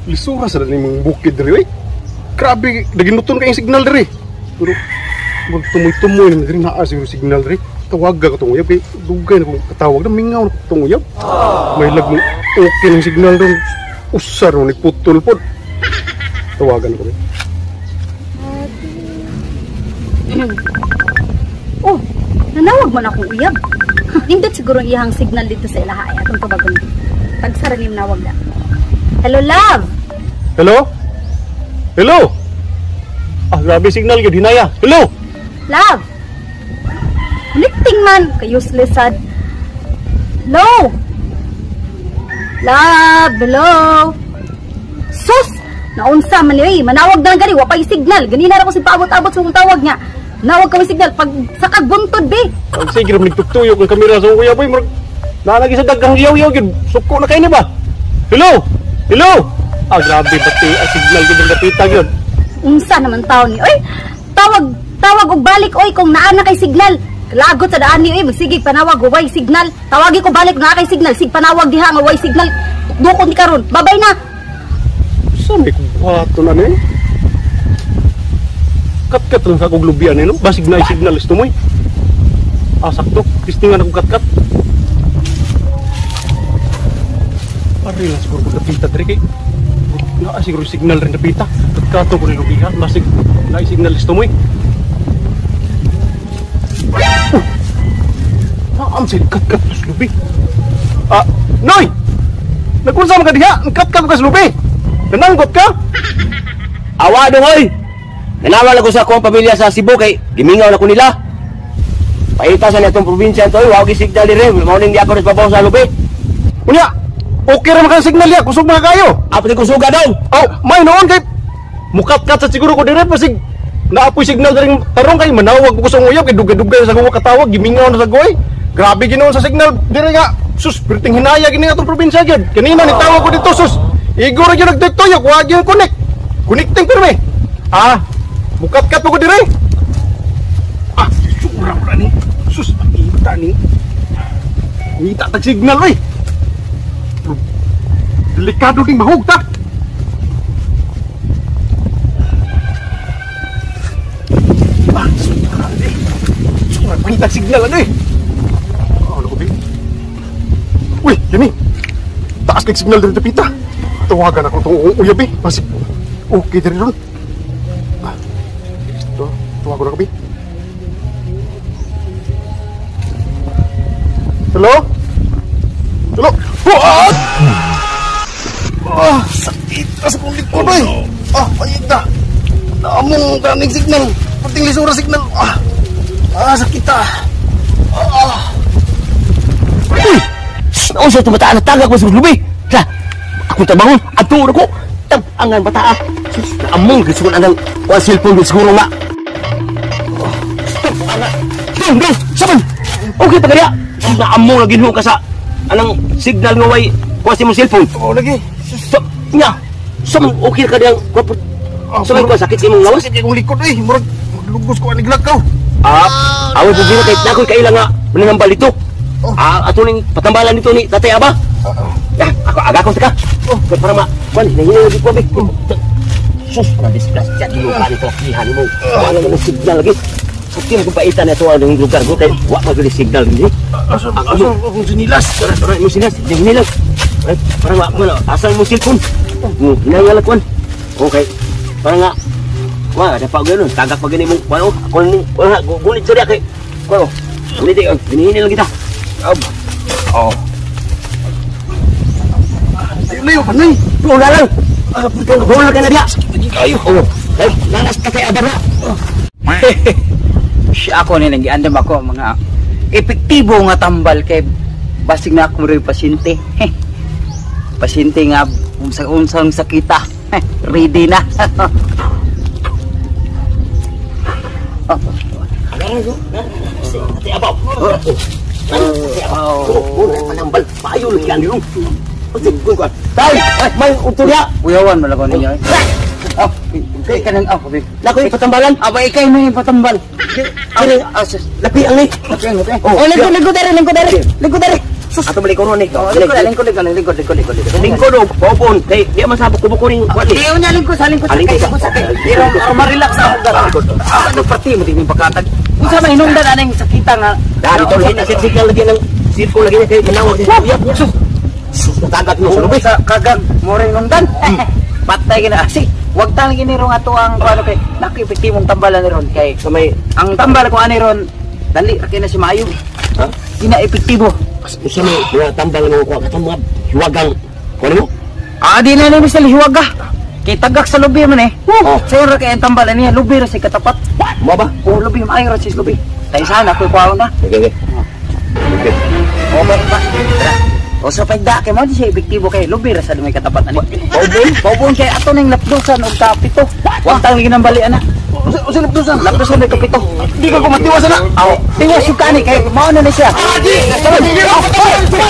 Lisura sa dali mong bukid diri, oy. Grabe, naginuton kayong signal diri. Pero magtumoy-tumoy naman diri, naa siguro signal diri. Tawaga ko tong uyab kay dugay na kong katawag na mingaw na ko tong uyab. May lag mo okay ng signal doon. Usar mo nagputol pod. Tawagan ko. Oh, nanawag man akong uyab. Nindot siguro ang iyang signal dito sa ilaha ay atong tubagon. Tagsara ni nawag na. Hello, love. Hello? Hello? Ah, grabe signal gyud hinaya. Hello? Love. Connecting man kay useless sad. Hello. Love, hello. Sus, naunsa man ni manawag na lang gani wa pay signal. Ganina ra ko si paabot-abot sa akong tawag niya. Nawag ka may signal pag sakag buntod be. Pag sige ra nagtugtuyok ang kamera sa uyab oy, murag nalagi sa daghang iyaw-iyaw gyud. Suko na kay ni ba? Hello? Hello? Ah, grabe pati ang signal gyud ang dapita gyud. Unsa naman taon ni? Oy, tawag og balik oy kung naa na kay signal. Lagot sa daan ni oy, magsigig panawag way signal. Tawagi ko balik naa kay signal, sig panawag diha nga way signal. Dukon ni karon. Babay na. Sa may kubuhaton na ni? Kat-kat lang sa akong lubian eh, no? Basig na signal isto mo'y. Ah, sakto. Pistingan akong kat-kat. Pare lang siguro kung napita diri kay. Naa siguro signal rin napita. Kat-kato ko ni lubihan. Basig na signal isto mo'y. Oh! Naam sa kat-kat sa lubi. Ah, Noy! Nagkunsa man ka diha? Kat-kat ko ka sa lubi. Nananggot ka? Awa dong oy. Nanawal ako sa akong pamilya sa Cebu kay gimingaw na ko nila. Paita sa natong probinsya to, wa gi signal dire, mao ning di ako nagbabaw sa lubi. Unya, okay ra man kang signal ya, kusog mga kayo. Apod kusuga daw. Oh, may noon kay mukat-kat sa siguro ko dire pasig naapoy signal diring tarong kay manawag ko sa uyab kay dugay-dugay sa akong katawag, gimingaw na sa goy. Grabe ginoon sa signal dire nga. Sus, perting hinaya gini atong probinsya gyud. Kanina ni tawag ko dito sus. Igo ra gyud nagtuyok, wa gyud connect. Connecting pirmi. Ah, mukat-kat ko dire. Ah, sura mo ni. Sus, pangita ni. Ngita tag signal oy. Delikado ding mahug ta. Ah, sura ni. Sura pangita signal ano eh. Oh, ano ko bi? Uy, gini. Taas kay signal diri dapita. Tawagan ako tong uyab eh. Basig okay diri ron. Tuwag ko na kabi. Hello? Hello? Oh! Ah! Sakit ka sa kong likod eh! Ah! Pahit na! Naamong kaning signal! Pating lisura signal! Ah! Ah! Sakit ah! Ah! Uy! Naunsa ito bataan? Natagak ko sa lubi! Sa! Akong tabangon! Ato na ko! Tabangan bata ah! Naamong! Gusto ko na ng kuha cellphone siguro nga! Dong, dong, saman. Okay pa kaya. Naamong lagi ka sa anang signal nga way kuha sa imong cellphone. Oo lagi. So, nya. Saman okay ka diyang kuha. Saman ko sakit sa imong lawas. Sakit kong likod eh. Murag maglugos ko anig lakaw. Ah, away problema kay nakoy kaila nga mananambal dito. Ah, ato ning patambalan dito ni Tatay Aba. Ya, ako aga ko ka. Oh, para ma kuan hinahinay lagi ko be. Sus, na disgrasya di mo pa ni kalakihan nimo. Wala man signal lagi. Sakit ko paitan na ito ang lugar ko kay wa maguli signal dinhi. Asa akong sinilas? Tara imong sinilas, ding nilas. Para wa mo asa imong cellphone. Hinayala kuan. Okay. Para nga wa da pa ganoon, tagak pa gani imong kuan ako ni wala gulit sa kay kuan. Gulit ay dinhi lang kita. Oh. Layo panay. Wala lang. Wala ka na diha. Sakit kayo. Oh. Lalas ka kay Abara. Siya ako ni nagiandam ako mga epektibo nga tambal kay basig na ako rin pasyente. Pasyente nga unsang sakita. Ready na. Oh. Panambal payo lagi ang yung. Tay, may uturya. Uyawan man ako ninyo. Oh, kay kanang ako. Lakoy patambalan. Aba ikay may patambal. Ay, lapi ang ni. Lapi ang. Oh, lingkod dere, lingkod dere. Lingkod dere. Ato balik ko ron eh. Oh, lingkod, lingkod, lingkod, lingkod, lingkod, lingkod, lingkod. Lingkod o paubon kay di man sabok kubo ko ning kuan Di eh. unya lingkod sa lingkod Ah, sa lingkod kay sa- lingkod sa kay. Pero ma-relax ako gara. Ano parti mo din yung pagkatag. Unsa man hinungdan aning sakita nga. Dahil ito lagi na signal lagi ng circle lagi na kay manawag sa uyab niya. Sus, natagat mo sa lubi. Sa kagag mo rin hinungdan. Patay gina. Asi, wag tang gini ro ato ang kuano kay nako epektibong tambalan ni ron kay Sa may ang tambal ko ani ron dali ra kay na si maayo. Ha? Di na epektibo. Usa may mga tambal mo kuha katong mga hiwagang kuan mo? Ah, di na ni Mr. Hiwaga. Kay tagak sa lubi man eh. Oh. Sayo ra kay ang tambal ani lubi ra si katapat. Mo ba? Oh, lubi maayo ra si lubi. Tayo sana ko kuha na. Okay, okay. Okay. O ba ba. Tara. O sa pagda kay mo di siya epektibo kay lubi ra sa may katapat ani. Paubon? Paubon kay ato ning lapdusan og kapito. Wag tang ginang bali ana. Usa lapdusan. Lapdusan og kapito. Di ka kumatiwas na. Aw, tiwas yung kani kay mao na ni siya. Di! Di!